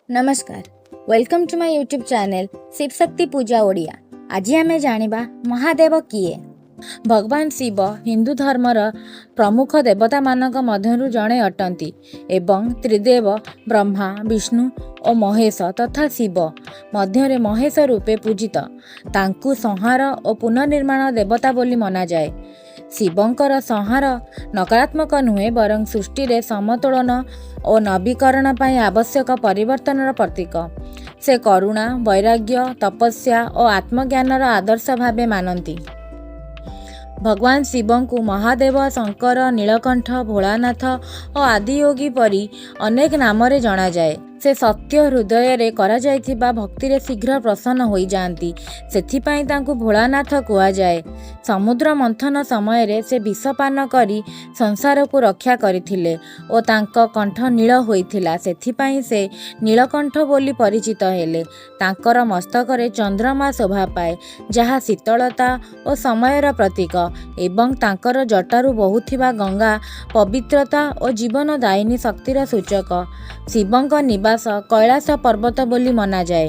ନମସ୍କାର, welcome to my YouTube channel Shivshakti Puja Odia. ଆଜି ଆମେ ଜାଣିବା ମହାଦେବ କିଏ। ଭଗବାନ ଶିବ ହିନ୍ଦୁ ଧର୍ମର ପ୍ରମୁଖ ଦେବତାମାନଙ୍କ ମଧ୍ୟରୁ ଜଣେ ଅଟନ୍ତି ଏବଂ ତ୍ରିଦେବ ବ୍ରହ୍ମା, ବିଷ୍ଣୁ ଓ ମହେଶ ତଥା ଶିବ ମଧ୍ୟରେ ମହେଶ ରୂପେ ପୂଜିତ। ତାଙ୍କୁ ସଂହାର ଓ ପୁନର୍ନିର୍ମାଣ ଦେବତା ବୋଲି ମନାଯାଏ। ଶିବଙ୍କର ସଂହାର ନକାରାତ୍ମକ ନୁହେଁ, ବରଂ ସୃଷ୍ଟିରେ ସମତୋଳନ ଓ ନବୀକରଣ ପାଇଁ ଆବଶ୍ୟକ ପରିବର୍ତ୍ତନର ପ୍ରତୀକ। ସେ କରୁଣା, ବୈରାଗ୍ୟ, ତପସ୍ୟା ଓ ଆତ୍ମଜ୍ଞାନର ଆଦର୍ଶ ଭାବେ ମାନନ୍ତି। ଭଗବାନ ଶିବଙ୍କୁ ମହାଦେବ, ଶଙ୍କର, ନୀଳକଣ୍ଠ, ଭୋଳାନାଥ ଓ ଆଦିୟୋଗୀ ପରି ଅନେକ ନାମରେ ଜଣାଯାଏ। ସେ ସତ୍ୟ ହୃଦୟରେ କରାଯାଇଥିବା ଭକ୍ତିରେ ଶୀଘ୍ର ପ୍ରସନ୍ନ ହୋଇଯାଆନ୍ତି। ସେଥିପାଇଁ ତାଙ୍କୁ ଭୋଳାନାଥ କୁହାଯାଏ। ସମୁଦ୍ର ମନ୍ଥନ ସମୟରେ ସେ ବିଷପାନ କରି ସଂସାରକୁ ରକ୍ଷା କରିଥିଲେ ଓ ତାଙ୍କ କଣ୍ଠ ନୀଳ ହୋଇଥିଲା। ସେଥିପାଇଁ ସେ ନୀଳକଣ୍ଠ ବୋଲି ପରିଚିତ ହେଲେ। ତାଙ୍କର ମସ୍ତକରେ ଚନ୍ଦ୍ରମା ଶୋଭା ପାଏ, ଯାହା ଶୀତଳତା ଓ ସମୟର ପ୍ରତୀକ ଏବଂ ତାଙ୍କର ଜଟାରୁ ବହୁଥିବା ଗଙ୍ଗା ପବିତ୍ରତା ଓ ଜୀବନଦାୟିନୀ ଶକ୍ତିର ସୂଚକ। ଶିବଙ୍କ ନିବାସ କୈଳାସ ପର୍ବତ ବୋଲି ମନାଯାଏ।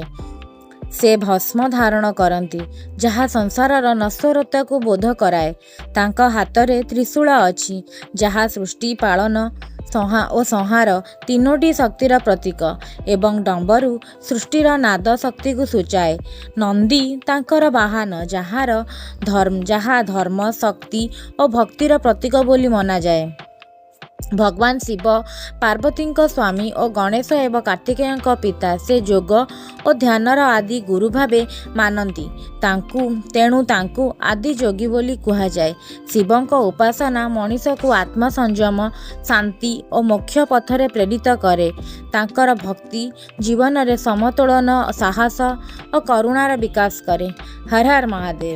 ସେ ଭସ୍ମ ଧାରଣ କରନ୍ତି, ଯାହା ସଂସାରର ନଶ୍ୱରତାକୁ ବୋଧ କରାଏ। ତାଙ୍କ ହାତରେ ତ୍ରିଶୂଳ ଅଛି, ଯାହା ସୃଷ୍ଟି, ପାଳନ ଓ ସଂହାର ତିନୋଟି ଶକ୍ତିର ପ୍ରତୀକ ଏବଂ ଡମ୍ବରୁ ସୃଷ୍ଟିର ନାଦ ଶକ୍ତିକୁ ସୂଚାଏ। ନନ୍ଦୀ ତାଙ୍କର ବାହନ, ଯାହା ଧର୍ମ, ଶକ୍ତି ଓ ଭକ୍ତିର ପ୍ରତୀକ ବୋଲି ମନାଯାଏ। ଭଗବାନ ଶିବ ପାର୍ବତୀଙ୍କ ସ୍ୱାମୀ ଓ ଗଣେଶ ଏବଂ କାର୍ତ୍ତିକେୟଙ୍କ ପିତା। ସେ ଯୋଗ ଓ ଧ୍ୟାନର ଆଦି ଗୁରୁ ଭାବେ ମାନନ୍ତି ତାଙ୍କୁ, ତେଣୁ ତାଙ୍କୁ ଆଦି ଯୋଗୀ ବୋଲି କୁହାଯାଏ। ଶିବଙ୍କ ଉପାସନା ମଣିଷକୁ ଆତ୍ମସଂଯମ, ଶାନ୍ତି ଓ ମୋକ୍ଷ ପଥରେ ପ୍ରେରିତ କରେ। ତାଙ୍କର ଭକ୍ତି ଜୀବନରେ ସମତୋଳନ, ସାହସ ଓ କରୁଣାର ବିକାଶ କରେ। ହର ହର ମହାଦେବ।